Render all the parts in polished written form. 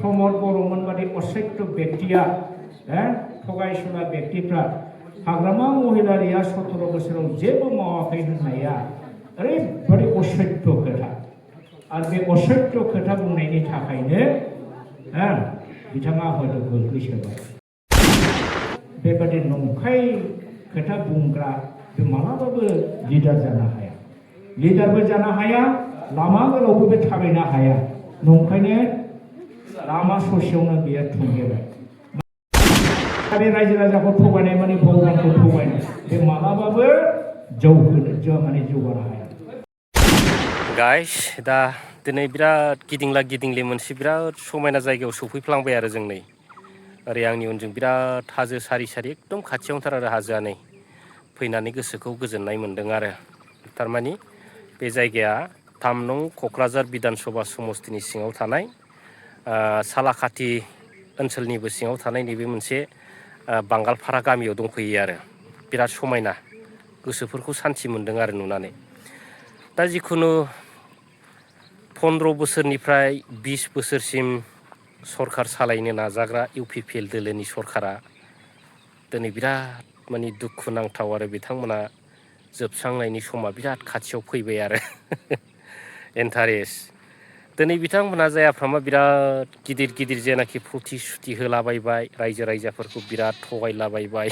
प्रमद बर'मोन बादि असैक्य व्यक्तिया थगायसुला व्यक्तिफ्रा हाग्रामा महिलारिया 17 बोसोराव जेबो मावाखै होननाया ओरैबादि असैक्य खोथा आरो बे असैक्य खोथा बुंनायनि थाखायनो बिथाङा हयতো गोग्लैसोबाय बेबादि नंखाय खोथा बुंग्रा बे मालाबाबो लिडार जानो हाया लिडारबो जानो हाया लामा गोलावबो बे थाबायनो हाया नंखायनो लामा ससेयावनो बेयो थुंगेबाय बे रायजो राजाखौ थगायनाय माने भगबानखौ थगायनाय बे मालाबाबो जौगानो हाया गाइस दा दिनै बिराद गिदिंले मोनसे बिराद समायना जायगायाव सफैफ्लांबाय आरो जों नै ओरै आंनि उनजों बिराद हाजो सारि सारि एकदम खाथियावनोथार आरो हाजोआ नै फैनानै गोसोखौ गोजोननाय मोन्दों आरो थारमानि बे जायगाया 3 नं क'क्राझार बिधान सभा समस्तिनि सिङाव थानाय सालाखाथि ओनसोलनिबो सिङाव थानाय नैबे मोनसे बांगालपारा गामियाव दंफैयो आरो बिराद समायना गोसोफोरखौ सान्थि मोन्दों आरो नुनानै दा जिखुनु 15 बोसोरनिफ्राय 20 बोसोरसिम सरकार सालायनो नाजाग्रा UPPL दोलोनि सरकारा दिनै बिराद माने दुखु नांथाव आरो बिथांमोना जोबस्रांनायनि समा बिराद खाथियाव फैबाय आरो इन्टारेस्ट दिनै बिथांमोना जायाफ्रामा बिराद गिदिर जेनाखि प्रतिश्रुति होलाबायबाय रायजो राजाफोरखौ बिराद थगायलाबायबाय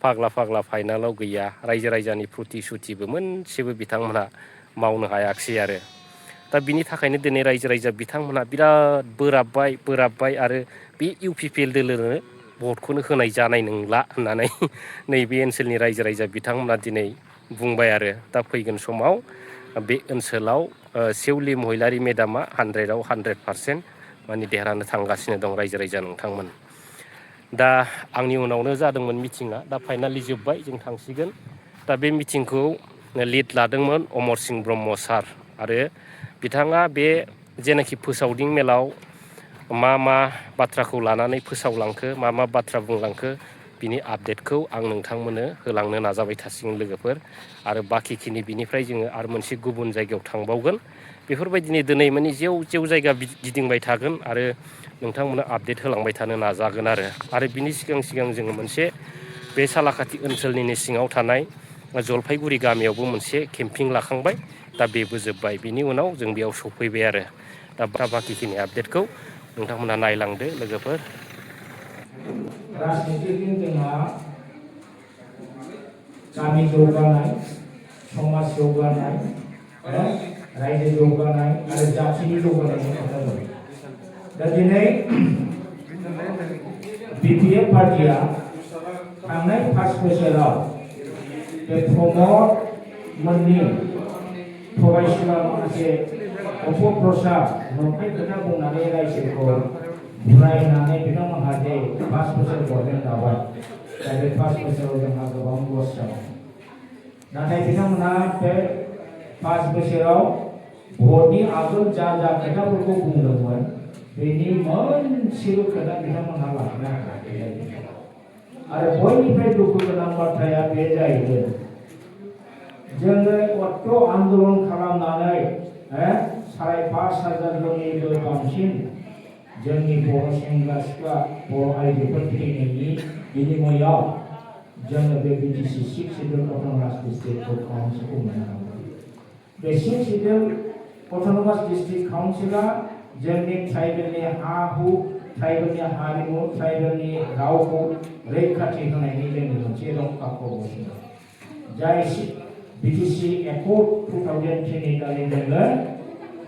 फाग्ला फाइनालाव गैया रायजो राजानि प्रतिश्रुतिबो मोनसेबो बिथांमोना मावनो हायाखिसै आरो दा बिनि थाखायनो दिनै रायजो राजा बिथांमोना बिराद बोराबबाय आरो बे UPPL दोलोनो भटखौनो होनाय जानाय नंला होननानै नैबे ओनसोलनि रायजो राजा बिथांमोना दिनै बुंबाय आरो दा फैगोन समाव बे ओनसोलाव सेउलि महिलारि मेदामा 100आव 100% माने देरहानो थांगासिनो दं रायजो राजा नोंथांमोन दा आंनि उनावनो जादोंमोन मिटिङा दा फाइनालि जोब्बाय जों थांसिगोन दा बे मिटिंखौ लिड लादोंमोन अमर सिंह ब्रह्म सार आरो बिथाङा बे जेनाखि फोसावदिं मेलाव मा बाथ्राखौ लानानै फोसावलांखो मा बाथ्रा बुंलांखो बिनि आपडेटखौ आं नोंथांमोननो होलांनो नाजाबाय थासिगोन लोगोफोर आरो बाखिखिनि बिनिफ्राय जोङो आरो मोनसे गुबुन जायगायाव थांबावगोन बेफोरबायदिनो दिनै माने जेव जायगा गिदिंबाय थागोन आरो नोंथांमोननो आपडेट होलांबाय थानो नाजागोन आरो बिनि सिगां जोङो मोनसे बे सालाखाथि ओनसोलनिनो सिङाव थानाय जलफाइगुरि गामियावबो मोनसे केम्पिं लाखांबाय दा बेबो जोब्बाय बिनि उनाव जों बेयाव सफैबाय आरो दा बाखिखिनि आपडेटखौ नोंथांमोनहा नायलांदो लोगोफोर राजनितिजों जोंहा गामि जौगानाय समाज जौगानाय रायजो जौगानाय आरो जाथिनि जौगानायनि खोथा दं दा दिनै BPF पार्टिया थांनाय 5 बोसोराव बे प्रमद मोननि थगायसुला माखासे अपप्रचार नंखाय खोथा बुंनानै रायजोखौ बुरायनानै बिथांमोनहा जे 5 बोसोर गभर्नमेन्ट दाबाय दा बे 5 बोसोराव जोंहा गोबां लस जाबाय नाथाय बिथांमोनहा बे 5 बोसोराव भटनि आगोल जा खोथाफोरखौ बुंदोंमोन बेनि मोनसेबो खोथा बिथांमोनहा लाखिनो हायाखै आरो बयनिफ्राय दुखु गोनां बाथ्राया बे जाहैदों जोङो अट्ट आन्दोलन खालामनानै 5,500 जननिबो बांसिन जोंनि बर' सेंग्रा सिख्ला बर' आइजोफोर थैनायनि बिनिमयाव जोङो बे BTC 6 सिडुल अट'नमास डिस्ट्रिक्ट काउन्सिलखौ मोननो हागोन बे 6 सिडुल अट'नमास डिस्ट्रिक्ट काउन्सिला जोंनि ट्राइबेलनि हा-हु ट्राइबेलनि हारिमु ट्राइबेलनि रावखौ रैखाथि होनायनि जोंनि मोनसे रक्षाखौ जाय BTC एकर्ड 2003 नि दानि जोङो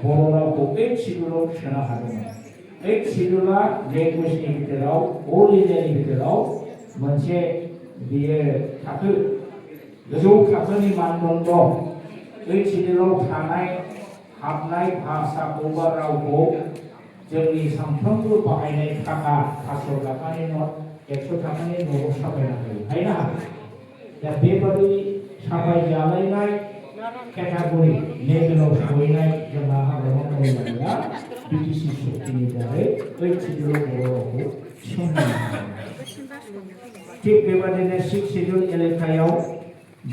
बर' रावखौ 8 सिडुलाव सोनो हादोंमोन 8 सिडुला लेंगुवेजनि भितराव अल इन्डियानि भितराव मोनसे बियो थाखो गोजौ थाखोनि मानदण्ड 8 सिडुलाव थानाय हाबनाय भाषाखौ बा रावखौ जोंनि सानफ्रोमबो बाहायनाय थाखा 500 थाखानि नट 100 थाखानि नटआव साफायनो हायो हायना दा बेबादि साफाय जालायनाय केटागरि लेभेलाव सहैनाय जोंहा हाग्रामा महिलारिया BTC शक्तिनि दारै 8 सिडुल बर' रावखौ थिसननो थिग बेबादिनो 6 सिडुल एलेकायाव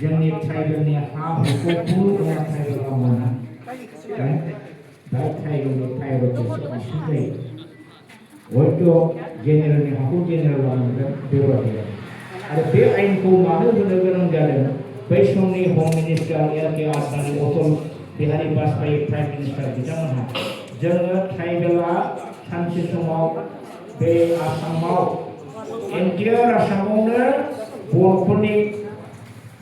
जोंनि ट्राइबेलनि हा-हुखौ खुनु ट्राइबेला मोना राइट ट्राइबेलनि प्रायरिटिस बांसिन जायो हयथ' जेनेरेलनि हाखौ जेनेरेल मोनगोन बेबायदि आरो बे आयेनखौ मानो होनो गोनां जादों बै समनि हम मिनिस्टार एल के आडवाणी अटल बिहारी वाजपेयी प्राइम मिनिस्टार बिथांमोनहा जोङो ट्राइबेला सानसे समाव बे आसामाव एन्टियार आसामावनो बर'फोरनि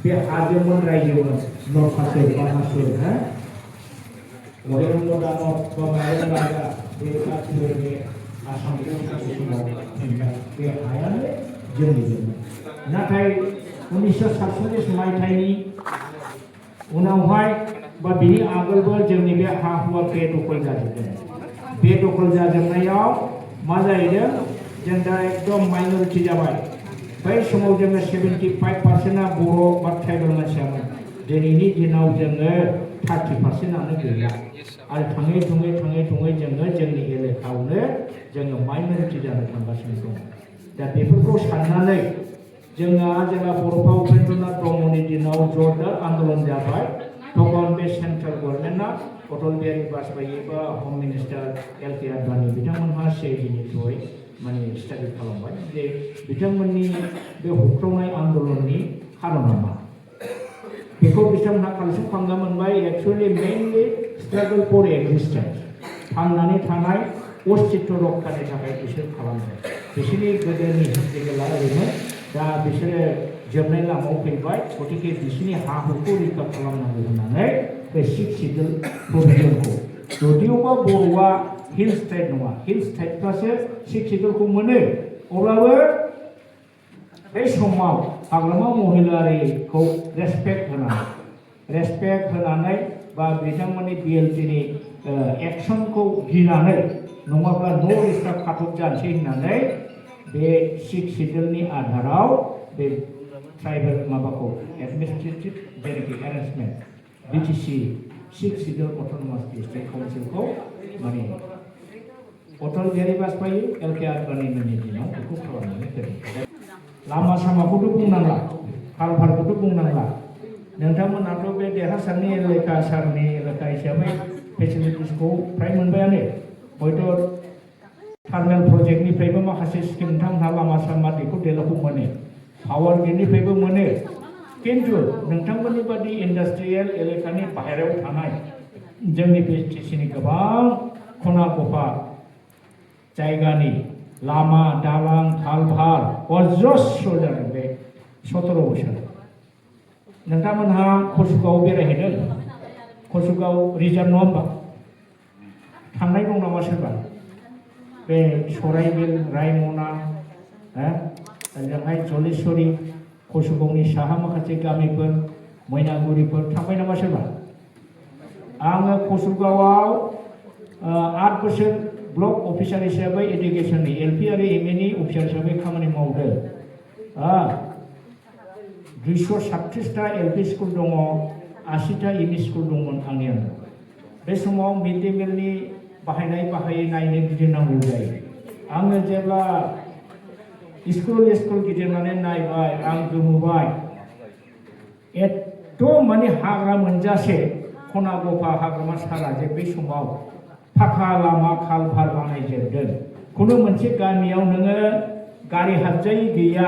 बे हाजोमोन रायजोमोन नरखासुर बानासुर हा महेन्द्र दानब बा माइरं बे गासिबो बे आसामखौ सानसे समाव मोनबाय बे हायानो जोंनिजोंमोन नाथाय 1947 मायथाइनि उनावहाय बा बिनि आगोलबो जोंनि बे हा हुआ बेदखल जाजोबदों बेदखल जाजोबनायाव मा जाहैदों जों दा एकदम माइनरिटि जाबाय बै समाव जोङो 75%आ बर' बा ट्राइबेल मानसियामोन दिनैनि दिनाव जोङो 30%आनो गैला आरो थाङै थुङै जोङो जोंनि एलेकायावनो जोङो माइनरिटि जानो थांगासिनो दं दा बेफोरखौ साननानै जोंहा जेब्ला बड'फा उपेन्द्रनाथ ब्रह्मनि दिनाव जरदार आन्दलन जाबाय तखन बे सेन्ट्रेल गभर्नमेन्टआ अटल बिहारी वाजपेयी बा हम मिनिस्टार एल के आडवाणी बिथांमोनहा सिआइडिनि थ्रुयै माने स्टाडि खालामबाय जे बिथांमोननि बे होख्रावनाय आन्दलननि खारना मा बेखौ बिथांमोनहा कालेक्सन खालामना मोनबाय एक्चुअलि मेनलि स्ट्रागल फर एक्जिस्टेन्स थांनानै थानाय अस्तित्व रक्षानि थाखाय बिसोर खालामदों बिसोरनि गोदोनि हिस्ट्रिकेला ओरैनो दा बिसोरो जोबनाय लामायाव फैबाय गतिके बिसोरनि हा हुखौ रैखा खालामनांगौ होननानै बे 6 शिड्युल प्रभिजनखौ जदिअबा बर'आ हिल स्टेट नङा हिल स्टेटफ्रासो 6 शिड्युलखौ मोनो अब्लाबो बे समाव हाग्रामा महिलारिखौ रेसपेक्ट होनानै बा बिथांमोननि बिएलटिनि एक्सनखौ गिनानै नङाब्ला न' रिस्टार्ट खाथब जानोसै होननानै बे 6 शिड्युलनि आधाराव बे ट्राइबेल माबाखौ एडमिनिस्ट्रेटिभ जेनेखि एरेन्जमेन्ट बिटिसि 6 शिड्युल अट'नमास डिस्ट्रिक्ट काउन्सिलखौ माने अटल बिहारी वाजपेयी एल के आडवाणीनि दिनाव बेखौ खालामनानै होदों लामा सामाखौथ' बुंनांला खालभारखौथ' बुंनांला नोंथांमोनहाथ' बे देरहासारनि एलेका सारनि एलेका हिसाबै फेसिलिटिसखौ फ्राय मोनबायानो हयथ' टार्मिनेल प्रजेक्टनिफ्रायबो माखासे स्किम नोंथांमोनहा लामा सामा दैखर दैलाखौ मोनो पावार ग्रिडनिफ्रायबो मोनो किन्तु नोंथांमोननि बादि इन्डास्ट्रियेल एलेकानि बाहेरायाव थानाय जोंनि बिटिसिनि गोबां खना गफा जायगानि लामा दालां खालभार अजस्र जादों बे 17 बोसोर नोंथांमोनहा कसुगाव बेरायहैदों कसुगाव रिजार्भ नङा होमबा थांनाय दं नामा सोरबा बे सराइबिल रायमना ओजोंहाय जलेश्वरी कसुगावनि साहा माखासे गामिफोर मैनागुरिफोर थांबाय नामा सोरबा आङो कसुगावआव 8 बोसोर ब्लक अफिसार हिसाबै एडुकेसननि एलपि आरो एमएनि अफिसार हिसाबै खामानि मावदों 237टा एलपि स्कुल दङ 80टा एमइ स्कुल दंमोन आंनि आन्दाराव बे समाव मिड डे मिलनि बाहायै नायनो गिदिंनांगौ जायो आङो जेब्ला स्कुल गिदिंनानै नायबाय आं गोमोबाय एथ' माने हाग्रा मोनजासे खना गफा हाग्रामा सारा जे बे समाव फाखा लामा खालभार बानायजोबदों खुनु मोनसे गामियाव नोङो गारि हाबजायै गैया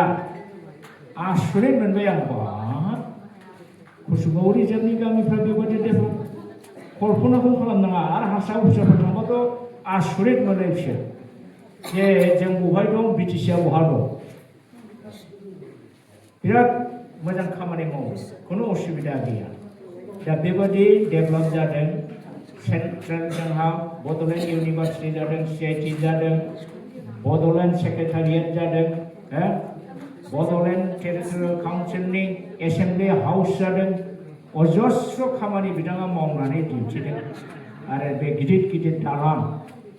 आसुरित मोनबाय आं बाब कसुगाव रिजार्भनि गामिफ्रा बेबायदि डेभेलप कल्पनाखौ खालामनाङा आरो हारसा अफिसारफोर थांबाथ' आसुरित मोनो बिसोर जे जों बहाय दं बिटिसिआ बहा दं बिराद मोजां खामानि मावो खुनु असुबिदा गैया दा बेबायदि डेभेलप जादों सेन्ट्रेल जोंहा बड'लेण्ड इउनिभार्सिटि जादों सिआइटि जादों बड'लेण्ड सेक्रेटारियेट जादों बड'लेण्ड टेरिटरियेल काउन्सिलनि एसेम्बलि हाउस जादों अजस्र खामानि बिथाङा मावनानै दिन्थिदों आरो बे गिदिर दालां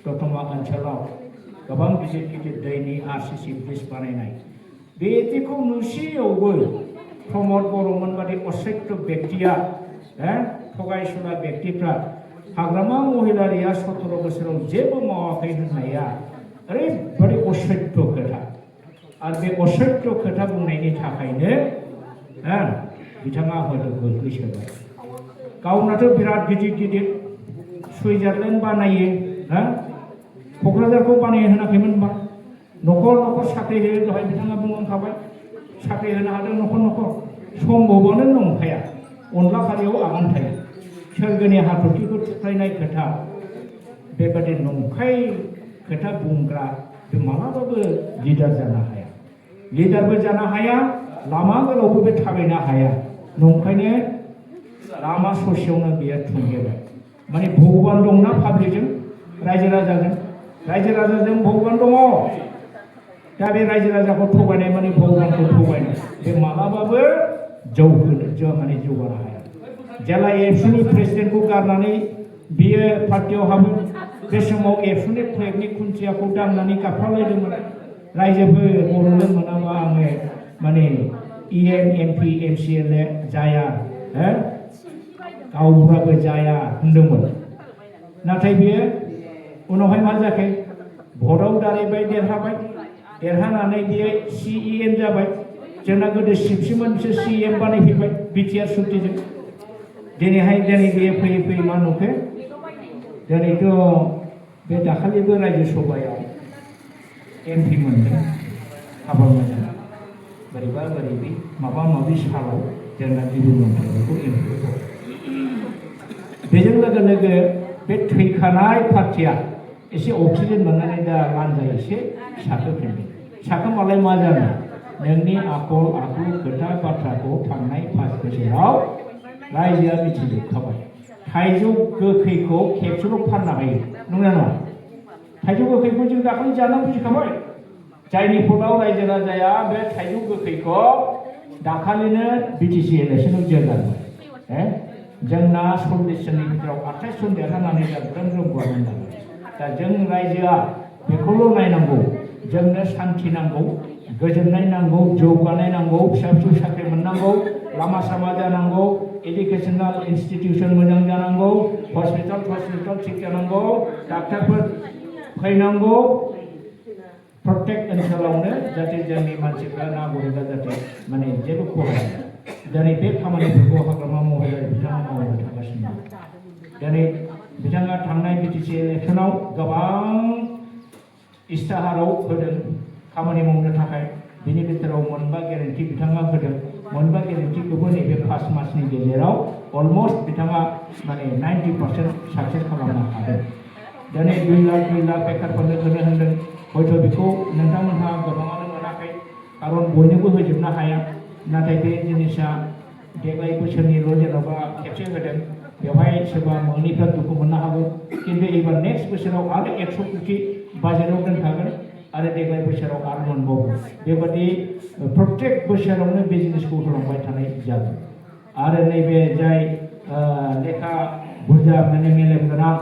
दतमा ओनसोलाव गोबां गिदिर दैनि आरसिसि ब्रिज बानायनाय बेदिखौ नुसेयावबो प्रमद बर'मोन बादि असैक्य बेक्तिया थगायसुला बेक्तिफ्रा हाग्रामा महिलारिया 17 बोसोराव जेबो मावाखै होननाया ओरैबादि असैक्य खोथा आरो बे असैक्य खोथा बुंनायनि थाखायनो बिथाङा हयथ' गोग्लैसोबाय गावनाथ' बिराद गिदिर सुइजारलेण्ड बानायो हा क'क्राझारखौ बानाय होनाखैमोनबा न'खर न'खर साख्रि होयो दहाय बिथाङा बुंलांखाबाय साख्रि होनो हादों न'खर न'खर सम्भबानो नंखाया अनला खारियाव आगान थायो सोरगोनि हाथरखिखौ थुख्रायनाय खोथा बेबादि नंखाय खोथा बुंग्रा बे मालाबाबो लिडार जानो हाया लिडारबो जानो हाया लामा गोलावबो बे थाबायनो हाया नंखायनो लामा ससेयावनो बेयो थुंगेबाय माने भगबान दंना पाब्लिकजों रायजो राजाजों भगबान दङ दा बे रायजो राजाखौ थगायनाय माने भगबानखौ थगायनाय बे मालाबाबो जौगानो हाया जेला एबसुनि प्रेसिडेन्टखौ गारनानै बियो पार्टियाव हाबो बे समाव एबसुनि फ्लेगनि खुन्थियाखौ दामनानै गाबफ्रालायदोंमोन रायजोफोर बर'नो मोनाबा आङो माने EM MP MCLA जाया गावब्लाबो जाया होनदोंमोन नाथाय बियो उनावहाय मा जाखो भटआव दारायबाय देरहानानै बियो CEM जाबाय जोंना गोदो सिपसिमोन बिसोर CEM बानायफैबाय बिटिआर सुक्तिजों दिनै बियो फैयै मा नुखो दिनैथ' बे दाखालिबो रायजो सभायाव MP मोनदों हाबा मोजां बोरैबि माबा सालाव जोंना गिबि मोनथायखौ MP बेजों लोगो बे थैखानाय पार्टिया एसे अक्सिजेन मोननानै दा लान्जाय एसे साखोफिनदों साखोमालाय मा जानो नोंनि आखल आखु खोथा बाथ्राखौ थांनाय 5 बोसोराव रायजोआ मिथिजोबखाबाय थाइजौ गोखैखौ खेबसेल' फाननो हायो नंगौना नङा थाइजौ गोखैखौ जों दाखालि जाना बुजिखाबाय जायनि फलाव रायजो राजाया बे थाइजौ गोखैखौ दाखालिनो BTC इलेक्सनाव जेनलांबाय जोंना 40 जननि गेजेराव 28 जन देरहानानै दा ग्रोम गभर्नमेन्ट जाबाय दा जों रायजोआ बेखौल' नायनांगौ जोंनो शान्ति नांगौ गोजोननाय नांगौ जौगानाय नांगौ फिसा साख्रि मोननांगौ लामा सामा जानांगौ एडुकेशनल इन्स्टिटिउसन मोजां जानांगौ हस्पिटाल थिग जानांगौ डाक्टारफोर फैनांगौ प्रत्येक ओनसोलावनो जाहाथे जोंनि मानसिफ्रा नागरिकआ जाहाथे माने जेबो खहा जाया दिनै बे खामानिफोरखौ हाग्रामा महिलारि बिथाङा मावनो थांगासिनो दिनै बिथाङा थांनाय BTC इलेक्सनाव गोबां इस्ताहाराव होदों खामानि मावनो थाखाय बिनि गेजेराव मोनबा गेरेन्टि बिथाङा होदों मोनबा गेरेन्टिखौबो नैबे 5 मासनि गेजेराव अलमस्ट बिथाङा माने 90% साक्सेस खालामनो हादों दिनै 2 लाख बेकारफोरनो होनो होनदों हयथ' बेखौ नोंथांमोनहा गोबाङानो मोनाखै खारन बयनोबो होजोबनो हाया नाथाय बे जिनिसा देग्लाय बोसोरनिल' जेन'बा खेबसे होदों बेवहाय सोरबा मोनैफ्रा दुखु मोननो हागौ किन्तु एबार नेक्स्ट बोसोराव आरो 100 कोटि बाजेटाव दोनखागोन आरो देग्लाय बोसोराव आरो मोनबावगोन बेबादि प्रत्येक बोसोरावनो बे जिनिसखौ होलांबाय थानाय जागोन आरो नैबे जाय लेखा बुरजा माने मेलेम गोनां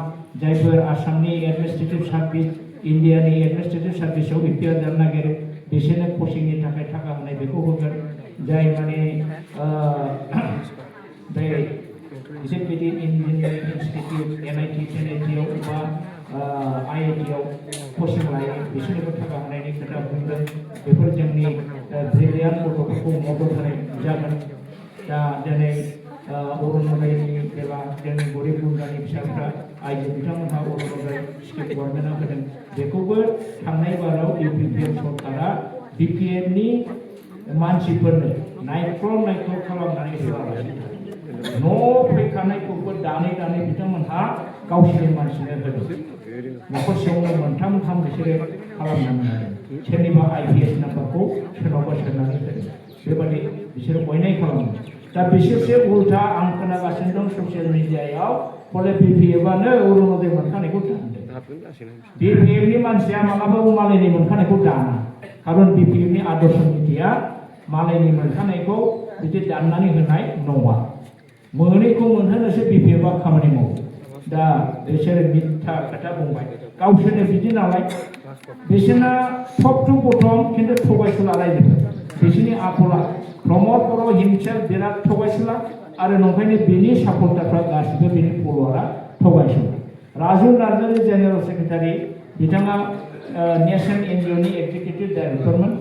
जायफोर आसामनि एडमिनिस्ट्रेटिभ सार्भिस इन्डियानि एडमिनिस्ट्रेटिभ सार्भिसाव इम्तियाज जानो नागिरो बिसोरनो कचिंनि थाखाय थाखा होनाय बेखौ होगोन जाय माने बे जेपिटि इन्जिनियारिं इन्स्टिटिउट NIT NIT बा IIT आव कचिं लायो बिसोरनोबो थाखा होनायनि खोथा बुंदों बेफोर जोंनि ब्रिलियान्ट गथ'फोरखौ मदद होनाय जागोन दा दिनै अरुण'दयनि बेला जोंनि गरिब गुन्द्रानि फिसाफ्रा आइजो बिथांमोनहा अरुण'दय स्किम गभर्नमेन्टआ होदों बेखौबो थांनाय बाराव UPPM सरकारा BPMनि मानसिफोरनो नायख्ल' खालामनानै होआलासिनो न' फैखानायखौबो दानै बिथांमोनहा गावसोरनि मानसिनो होदों न'खरसेयावनो मोनथाम बिसोरो खालामनानै होदों सोरनिबा IPS नाम्बारखौ सोरनावबा सोनानै होदों बेबादि बिसोरो अयनाय खालामो दा बिसोरसो उल्था आं खोनागासिनो दं ससियेल मिडियायाव बले BPMआनो अरुण'दय मोनखानायखौ दानदों BPMनि मानसिया मालाबाबो मालायनि मोनखानायखौ दाना खारन BPMनि आदर्श नीतिया मालायनि मोनखानायखौ बिदि दाननानै होनाय नङा मोनैखौ मोनहोनोसो BPMआ खामानि मावो दा बिसोरो मिथ्या खोथा बुंबाय गावसोरनो बिदि नालाय बिसोरना टप टु बटम खिन्थु थगायसुला रायजोफोर बिसोरनि आखला प्रमद बर' हिमसेल बिराद थगायसुला आरो नंखायनो बिनि सापर्टारफ्रा गासिबो बिनि फल'वारा थगायसुला राजु नार्जारि जेनेरेल सेक्रेटारि बिथाङा नेशनेल NGOनि एक्जिकिउटिभ डाइरेक्टरमोन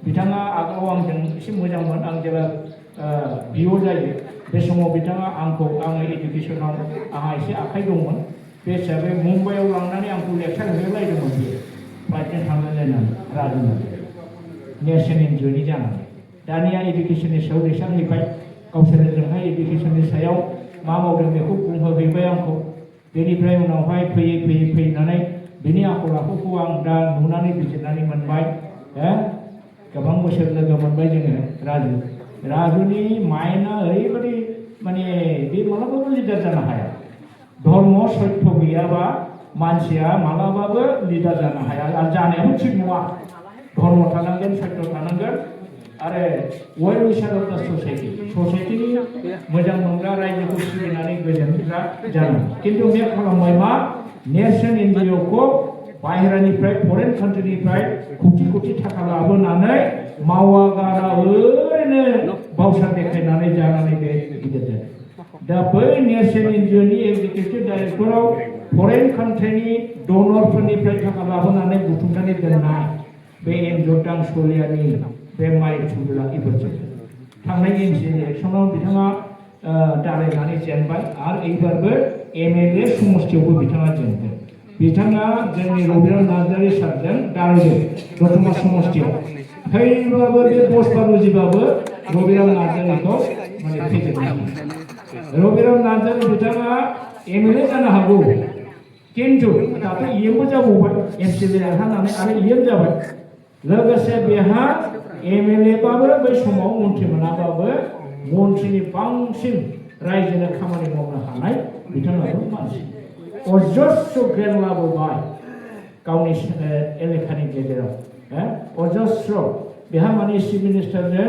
बिथाङा आगोलाव आंजों एसे मोजांमोन आं जेब्ला BO जायो बे समाव बिथाङा आङो इडुकेसनाव आंहा एसे आखाइ दंमोन बे हिसाबै मुम्बाइआव लांनानै आंखौ लेक्सार होलायदोंमोन बियो फ्लाइटजों थांलायलायनानै राजुना नेरसोन एनजिअनि जानानै दानिया इडुकेसननि सायाव लेक्सार हैबाय गावसोरजोंहाय इडुकेसननि सायाव मा मावदों बेखौ बुंहोहैबाय आंखौ बेनिफ्राय उनावहाय फैनानै बिनि आखल आखुखौ आं दा नुनानै बिजिरनानै मोनबाय गोबां बोसोर लोगो मोनबाय जोङो राजुनि माइन्डआ ओरैबायदि माने बे मालाबाबो लिडार जानो हाया धर्म सत्य गैयाबा मानसिया मालाबाबो लिडार जानो हाया आरो जानायाबो थिग नङा धर्म थानांगोन सत्य थानांगोन आरो वेल विशार अफ द ससाइटिनि मोजां मोनग्रा रायजोखौ सिबिनानै गोजोनग्रा जानांगोन खिन्थु बे खालामबाय मा नेरसोन एनजिअखौ बाहेरानिफ्राय फरेन कान्ट्रिनिफ्राय कोटि थाखा लाबोनानै मावा गारा ओरैनो बावसार देखायनानै जानानै बे गिदिर जादों दा बै नेरसोन एनजिअनि एक्जिकिउटिभ डाइरेक्टराव फरेन कान्ट्रिनि डनरफोरनिफ्राय थाखा लाबोनानै बुथुमनानै दोननाय बे एन्जर दांसलियानि बे माइ थुबुला इफोरजों थांनाय एमसि इलेक्सनाव बिथाङा दारायनानै जेनबाय आरो एबारबो एमएलए समस्थियावबो बिथाङा जेनदों बिथाङा जोंनि रबिराम नार्जारि सारजों दारायदों दतमा समस्थियाव फैबाबो बे 10-12 रबिराम नार्जारिखौ माने फेजेननो रबिराम नार्जारि बिथाङा एमएलए जानो हागौ किन्तु दाथ' इएमबो जाबावबाय एमसिएलए देरहानानै आरो इएम जाबाय लोगोसे बेहा एमएलए बाबो बै समाव मन्थ्रि मोनाबाबो मन्थ्रिनि बांसिन रायजोनो खामानि मावनो हानाय बिथाङाबो मानसि अजस्र ग्रेड लाबोबाय गावनि एलेखानि गेजेराव अजस्र बेहा माने चिफ मिनिस्टारजों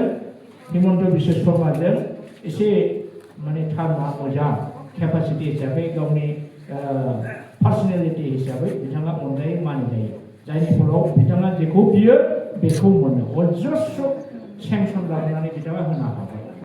हिमन्त बिश्व शर्माजों एसे माने थारमा मोजां केपासिटि हिसाबै गावनि पार्सनेलिटि हिसाबै बिथाङा अनजायै मानिजायो जायनि फलाव बिथाङा जेखौ बियो बेखौ मोनो अजस्र सेंसन लाबोनानै बिथाङा होनो हाबाय